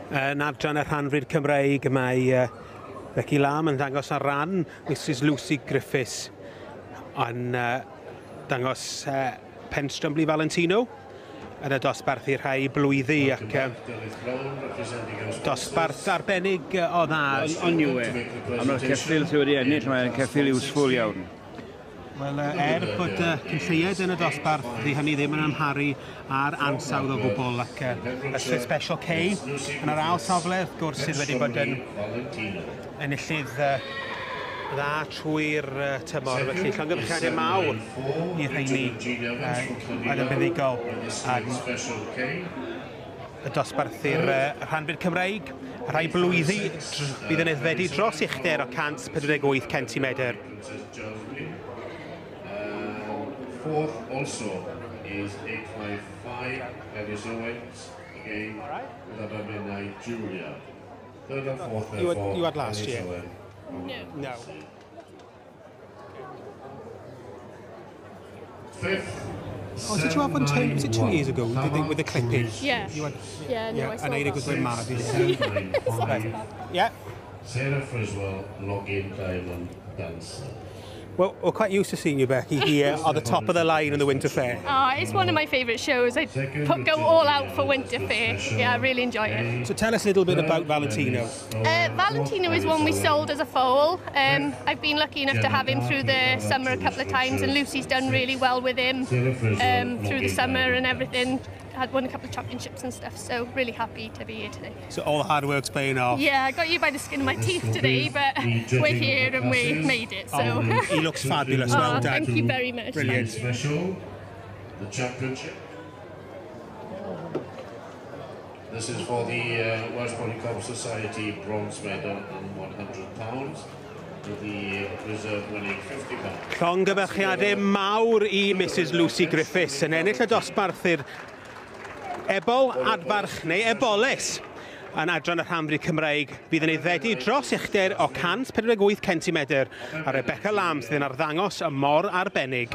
Yn adran y rhanfrid Cymreig mae Becky Lam yn dangos ar ran Mrs Lucy Griffiths yn dangos Penstrumbley Valentino yn y dosbarth i'r rhai blwyddi ac dosbarth arbennig o dda. Ond yw e, a mae'r ceffyl sydd wedi ennill, mae'n ceffyl useful iawn. Wel, er bod cyn lleied yn y dosbarth, ddi hynny ddim yn amharu ar ansawdd o gwbl, ac y Special K yn yr ail safle, wrth gwrs, sydd wedi bod yn enillydd dda trwy'r tymor. Felly, llongyfarchiadau mawr i'r rheini oedd yn buddugol yn y dosbarth i'r rhanfrid Cymreig. Rhai blwyddi bydd yn aeddfedu dros uchder o 148 cm. Fourth also is 855 Ellis Owens, again with Abba Midnight Julia. Third and fourth, therefore, you had last year? Owen. No. Fifth. Oh, did you have one 2, was it 2 years ago, with the clipping? Yeah. You had, yeah, no, yeah, I saw and Eirig was going mad. Yeah. Yeah. Sarah Friswell, Login Diamond Dancer. Well, we're quite used to seeing you, Becky, here at the top of the line in the Winter Fair. Oh, it's one of my favourite shows. I go all out for Winter Fair. Yeah, I really enjoy it. So tell us a little bit about Valentino. Valentino is one we sold as a foal. I've been lucky enough to have him through the summer a couple of times, and Lucy's done really well with him through the summer and everything. Had won a couple of championships and stuff, so really happy to be here today. So all the hard work's paying off. Yeah, I got you by the skin of my teeth today, but we're here and we made it. So oh, he looks fabulous. Well done. Thank you very much. Brilliant. Special, the championship. This is for the Welsh Pony Club Society bronze medal and £100. With the reserve winning £50. Llongyfarchiadau mawr i Mrs Lucy Griffiths yn ennill y dosbarth i'r Ebol, Adfarch neu Eboles yn adran y rhanfrid Cymreig fydd yn aeddfedu dros uchder o 148 cm a Rebecca Lamb sydd yn arddangos y mor arbennig.